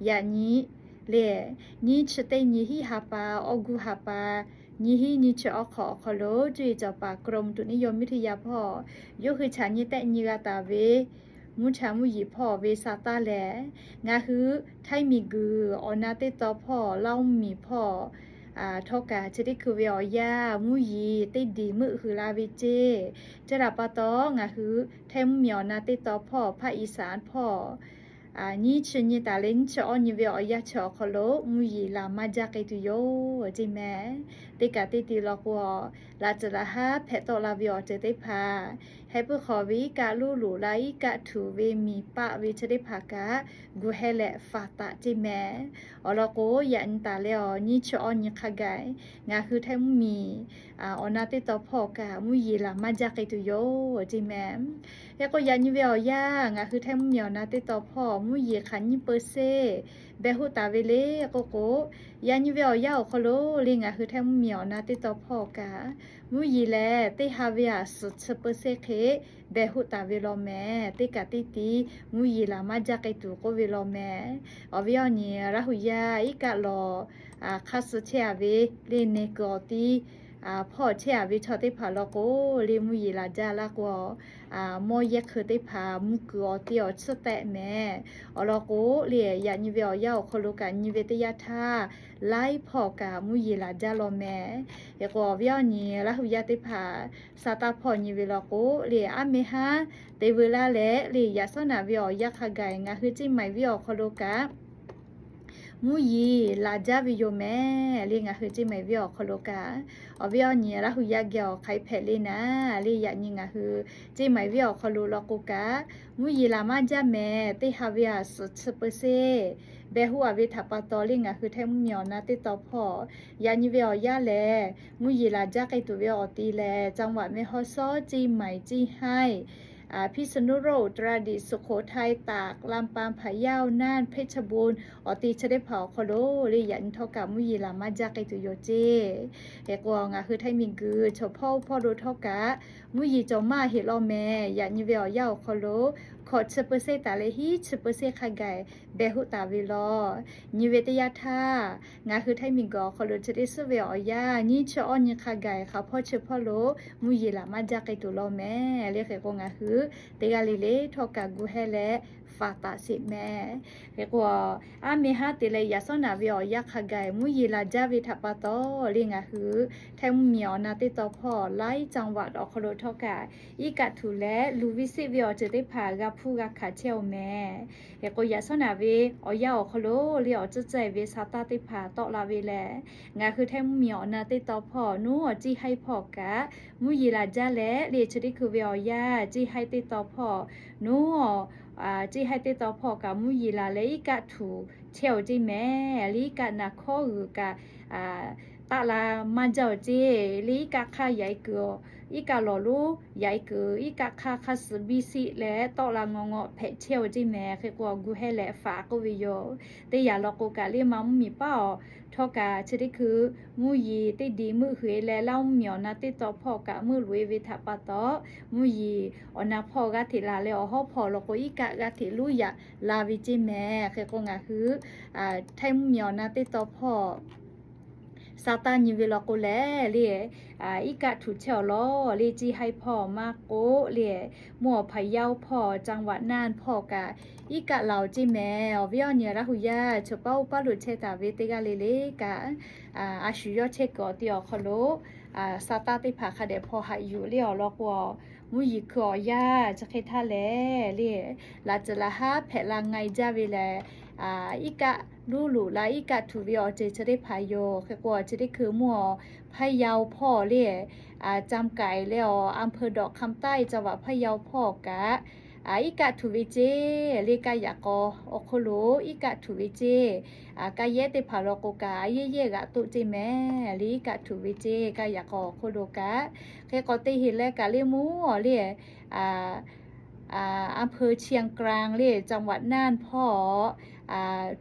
yaꞈ nyi le, nyiˇ chi teˇ nyi hiˆ ha pa, awˬ guˇ ha pa, nyiˇ hinˉ nyiˇ chi awˬ hk'awꞈ awˬ hk'aw lo cuˇ yiˍ cawˬ paˍ กรมอุตุนิยมวิทยา hpawˇ yawˇ hui chaꞈ nyi tehˆ nyi g'a taˍ ve mvuhˇ cha mvuhˇ yeˬ hpawˇ ve sa taˇ lehˬ, ngaˬ hui Htaiˇ miˬguiˬ awˬ na teˇ taw hpawˇ Laˇ oˇ miˬ hpawˇ htawˇ kaꞈ chi teˇ hkui ve awˬ yanˇ mvuhˇ yeˬ teˇ diˬ meuˆ hui la ve ceˇ. Chi htaꞈ pa taw, ngaˬ hui Htaiˇ mvuhˇ miˬ awˬ na teˇ taw hpawˇ ภาคอีสาน hpawˇ nyiˇ chi nyi taˍ leh nyiˇ chi awˇ nyi ve awˬ yanˇ chi awˬ hk'aw lo mvuhˇ yeˬ laˬ maˇ jaˇ k'ai tuˬ yoˬ ceˇ mehˍ. Teˇ kaꞈ teˇ ti law k'o, laꞈ cuhˍ laꞈ haˉ hpehꞈ tawˆ la ve awˬ ceuˬ teˇ hpaˍ, heh puiˉ hk'aw ve iˉ kaˆ luˉ loꞈ la iˉ kaˆ htuꞈ ve miˬ paˆ ve chi teˇ hpaˍ kaꞈ gu heh leh faˍ taˍ ceˇ mehˍ. Awˬ lawn k'o, yaꞈ nyi taˍ leh awˬ nyiˇ chi awˇ nyi hk'a gaˬ ngaˬ hui Htaiˇ mvuhˇ miˬ awˬ na teˇ taw hpawˇ kaꞈ mvuhˇ yeˬ laˬ maˇ jaˇ k'ai tuˬ yoˬ ceˇ mehˍ. Hk'e k'o, yaꞈ nyi ve awˬ yanˇ ngaˬ hui Htaiˇ mvuhˇ miˬ awˬ na teˇ taw hpawˇ mvuhˇ yeˬ hk'aˬ nyiˇ เปอร์เซ็นต์ behˬ hoˆ taˍ ve le k'oˆ k'o, yaꞈ nyi ve awˬ yanˇ awˬ hk'aw lo le ngaˬ hui Htaiˇ mvuhˇ miˬ awˬ na teˇ taw hpawˇ kaꞈ mvuhˇ yeˬ lehˬ teˇ ha ve aˬ suhˍ chi เปอร์เซ็นต์ hk'e behˬ hoˆ taˍ ve law mehˍ. Teˇ kaꞈ teˇ ti mvuhˇ yeˬ laˬ maˇ jaˇ k'ai tuˬ k'oˆ ve law mehˍ. Awˬ viˉ awˬ nyi Laˇ huˍ yaˇ iˉ kaˆ lawˬ hk'aˇ suh chehˇ a ve le nehˬ kuiˬ awˬ ti hpawˇ chehˇ a ve chaw teˇ hpaˍ law k'o, le mvuhˇ yeˬ laˬ jaˇ laˇ k'o, mawˇ yehˇ hk'eu teˇ hpaˍ mvuhˇ kuiˬ awˬ ti awˬ tsuhˇ tehˆ mehˍ. Awˬ lawn k'o, le yaꞈ nyi ve awˬ yanˇ awˬ hk'aw lo kaꞈ nyi ve teˇ yanˇ htaˇ, laiˉ hpawˇ kaꞈ mvuhˇ yeˬ laˬ jaˇ law mehˍ. Hk'e k'o, awˬ viˉ awˬ nyi Laˇ huˍ yaˇ teˇ hpaˍ sa taˇ hpawˇ nyi ve law k'o, le aˉ meh haˉ te veu laˇ leh le yaꞈ shawˉ naꞈ ve awˬ yanˇ hk'a gaˬ ngaˬ hui ceˇ maiˍ viˉ awˬ hk'aw lo kaꞈ mvuhˇ yeˬ laˬ jaˇ ve yoˬ mehˍ. Le ngaˬ hui ceˇ maiˍ viˉ awˬ hk'aw lo kaꞈ, awˬ viˉ awˬ nyi Laˇ huˍ yaˇ geh awˬ hk'aˬ hk'e hpehꞈ le naˍ, le yaꞈ nyi ngaˬ hui ceˇ maiˍ viˉ awˬ hk'aw lo law k'o kaꞈ, mvuhˇ yeˬ laˬ maˇ jaˇ mehˍ. Teˇ ha ve aˬ suhˍ chi เปอร์เซ็นต์ behˬ hoˆ a ve htaꞈ pa taw le ngaˬ hui Htaiˇ mvuhˇ miˬ awˬ na teˇ taw hpawˇ yaꞈ nyi ve awˬ yanˇ lehˬ mvuhˇ yeˬ laˬ jaˇ k'ai tuˬ ve awˬ ti lehˬ จังหวัดแม่ฮ่องสอน ceˇ maiˍ ceˇ haiˇ Piˇ suˍ nuˇ roˆ, อุตรดิตถ์, สุโขทัย, ตาก, ลำปาง, พะเยา, น่าน, เพชรบูรณ์ awˬ ti chi teˇ hpaˍ awˬ hk'aw lo le yaꞈ nyi htawˇ kaꞈ mvuhˇ yeˬ laˬ maˇ jaˇ k'ai tuˬ yoˬ ceˇ. Hk'e k'o, ngaˬ hui Htaiˇ miˬguiˬ chaw hpawˇ oˇ hpawˇ lo htawˇ kaꞈ mvuhˇ yeˬ cawˬ maˇ heˆ law mehˍ. Yaꞈ nyi ve awˬ yanˇ awˬ hk'aw lo hkawꞈ chi เปอร์เซ็นต์ taˍ leh hiˉ chi เปอร์เซ็นต์ hk'a gaˬ behˬ hoˆ taˍ ve law. Nyi ve teˇ yanˇ htaˇ, ngaˬ hui Htaiˇ miˬguiˬ awˬ hk'aw lo chi teˇ suhˉ ve awˬ yanˇ nyiˇ chi awˇ nyi hk'a gaˬ hk'aˬ hpawˇ chi hpawˇ lo mvuhˇ yeˬ laˬ maˇ jaˇ k'ai tuˬ law mehˍ. Le hk'e k'o, ngaˬ hui teˇ g'aˇ le le htawˇ kaꞈ gu heh leh faˍ taˍ sheˍ mehˍ. Hk'e k'o, aˉ meh haˉ te leh yaꞈ shawˉ naꞈ ve awˬ yanˇ hk'a gaˬ mvuhˇ yeˬ laˬ jaˇ ve htaꞈ pa taw le ngaˬ hui Htaiˇ mvuhˇ miˬ awˬ na teˇ taw hpawˇ laiˉ จังหวัด awˬ hk'aw lo htawˇ kaꞈ iˉ kaˆ htuꞈ leh luˬ ve seˆ ve awˬ ceuˬ teˇ hpaˍ g'a hpuˇ g'a hkanˍ chehˇ oˬ mehˍ. Hk'e k'o, yaꞈ shawˉ naꞈ ve awˬ yanˇ awˬ hk'aw lo le awˬ tcuhˇ cehˇ ve sa taˇ teˇ hpaˍ tawˆ la ve lehˬ, ngaˬ hui Htaiˇ mvuhˇ miˬ awˬ na teˇ taw hpawˇ nuˉ awˬ ceˇ haiˇ hpawˇ kaꞈ mvuhˇ yeˬ laˬ jaˇ leh le chi teˇ hkui ve awˬ yanˇ ceˇ haiˇ teˇ taw hpawˇ nuˉ awˬ ceˇ haiˇ teˇ taw hpawˇ kaꞈ mvuhˇ yeˬ laˬ leh iˉ kaˆ htuꞈ chehˇ oˬ ceˇ mehˍ. Le iˉ kaˆ naˍ hkawˉ g'uiˬ kaꞈ taˆ la maˇ jaˇ oˬ ceˇ. Le iˉ kaˆ hk'aˇ yaꞈ e kuiˬ, iˉ kaˆ lawˬ lonˉ yaꞈ e kuiˬ, iˉ kaˆ hk'aˇ hk'aˇ suh biˇ siˆ leh tawˆ la ngaw ngaw hpehꞈ chehˇ oˬ ceˇ mehˍ. Hk'e k'o, gu heh leh faˍ k'oˆ ve yoˬ. Teˇ yanˇ law k'o kaꞈ le ma mvuhˇ miˬ paˉ awˬ htawˇ kaꞈ chi teˇ hkui mvuhˇ yeˬ teˇ diˬ meuˆ hui e leh Laˇ mvuhˇ miˬ awˬ na teˇ taw hpawˇ kaꞈ meuˆ loꞈ e ve htaꞈ pa taw, mvuhˇ yeˬ awˬ na hpawˇ g'aˇ hteꞈ laˬ leh awˬ hawˉ hpawˇ law k'o iˉ kaˆ g'aˇ hteꞈ luˉ yaꞈ la ve ceˇ mehˍ. Hk'e k'o, ngaˬ hui Htaiˇ mvuhˇ miˬ awˬ na teˇ taw hpawˇ sa taˇ nyi ve law k'o lehˬ le, iˉ kaˆ htuꞈ chehˇ awˬ lawn le ceˇ haiˇ hpawˇ maˇ k'oˆ le, mvuhˇ awˬ พะเยา hpawˇ จังหวัดน่าน hpawˇ kaꞈ iˉ kaˆ laˬ oˬ ceˇ mehˍ. Awˬ viˉ awˬ nyi Laˇ huˍ yaˇ chaw paˉ oˇ paˉ lo chehˇ taˍ ve teˇ g'aˇ le le kaꞈ, a shu yawˇ chehˇ kuiˬ awˬ ti awˬ hk'aw lo sa taˇ teˇ hpaˍ hk'a dehꞈ hpaw haꞈ yuˬ le awˬ lawn k'o, mvuhˇ yeˬ hkui awˬ yanˇ chi hk'e htaˇ lehˬ le, laꞈ cuhˍ laꞈ haˉ hpehꞈ la nga e jaˇ ve lehˬ, iˉ kaˆ luˉ loꞈ la iˉ kaˆ htuꞈ ve awˬ ceuˬ chi teˇ hpaˍ yoˬ. Hk'e k'o, chi teˇ hkui mvuhˇ awˬ พะเยา hpawˇ le, จำไก่ leh awˬ อำเภอดอกคำใต้ จังหวัดพะเยา hpawˇ kaꞈ iˉ kaˆ htuꞈ ve ceˇ. Le kaˇ yaꞈ k'aw awˬ hk'aw lo iˉ kaˆ htuꞈ ve ceˇ. Kaˇ yehˉ teˇ hpaˍ law k'o kaꞈ a yehˉ yehˉ g'aꞈ toˆ ceˇ mehˍ. Le iˉ kaˆ htuꞈ ve ceˇ kaˇ yaꞈ k'aw awˬ hk'aw lo kaꞈ. Hk'e k'o, teˇ heˍ leh kaꞈ le mvuhˇ awˬ le อำเภอเชียงกลาง le จังหวัดน่าน hpawˇ,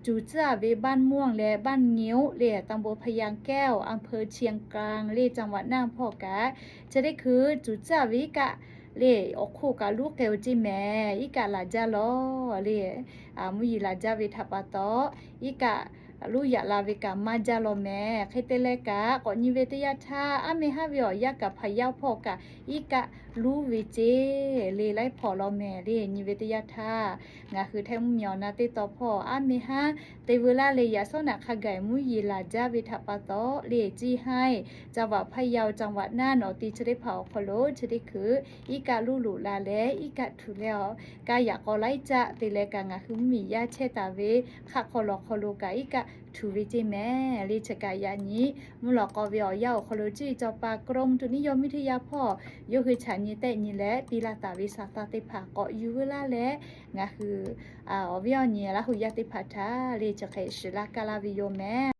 cuˬ tcuhˉ ve บ้านม่วง leh บ้านงิ้ว le ตำบลพะยางแก้ว อำเภอเชียงกลาง le จังหวัดน่าน hpawˇ kaꞈ, chi teˇ hkui cuˬ tcuhˉ ve iˉ kaˆ le, awˬ hk'oˆ kaꞈ luˉ k'ai-o ceˇ mehˍ. Iˉ kaˆ laˬ jaˇ lawˬ le. Mvuhˇ yeˬ laˬ jaˇ ve htaꞈ pa taw, iˉ kaˆ luˉ yaꞈ la ve kaꞈ maˇ jaˇ lawˬ mehˍ. Hk'e te leh kaꞈ, k'awꞈ nyi ve teˇ yanˇ htaˇ, aˉ meh haˉ ve awˬ yanˇ kaꞈ hpaˍ yaˇ hpawˇ kaꞈ iˉ kaˆ luˉ ve ceˇ le, laiˉ hpawˇ lawˬ mehˍ le. Nyi ve teˇ yanˇ htaˇ, ngaˬ hui htaiˇ mvuhˇmiˬ awˬ na teˇ tawn hpawˇ aˉ meh haˉ te veu laˇ leh, yaꞈ shawˉ naꞈ hk'a gaˬ mvuhˇ yeˬ laˬ jaˇ ve htaꞈ pa taw le, ciˇ haiˇ จังหวัดพะเยา จังหวัดน่าน awˬ ti chi teˇ hpaˍ awˬ hk'aw lo chi teˇ hkeuꞈ iˉ kaˆ luˉ loꞈ la leh iˉ kaˆ htuꞈ leh, awˬ kaˇ yaꞈ k'aw laiˉ caˆ te leh kaꞈ, ngaˬ hui mvuhˇmiˬ yaˇ chehˇ taˍ ve hk'aˆ hk'aw lawˬ hk'aw lo kaꞈ iˉ kaˆ htuꞈ ve ceˇ mehˍ le. Chi kaꞈ yaꞈ nyi mvuhˇ lawꞈ k'aw ve awˬ yanˇ awˬ hk'aw lo, ciˇ cawˬ pa กรมอุตุนิยมวิทยา hpawˇ yawˇ hui chaꞈ nyi tehˆ nyi leh piˇ laˇ taˍ ve saˍ taˇ teˇ hpaˍ k'awꞈ yuˬ veu laˇ leh, ngaˬ hui awˬ viˉ awˬ nyi Laˇ hu yaˇ teˇ hpaˍ htaꞈ le chi hk'e shiˍ laˇ kaˇ laˇ ve yoˬ mehˍ.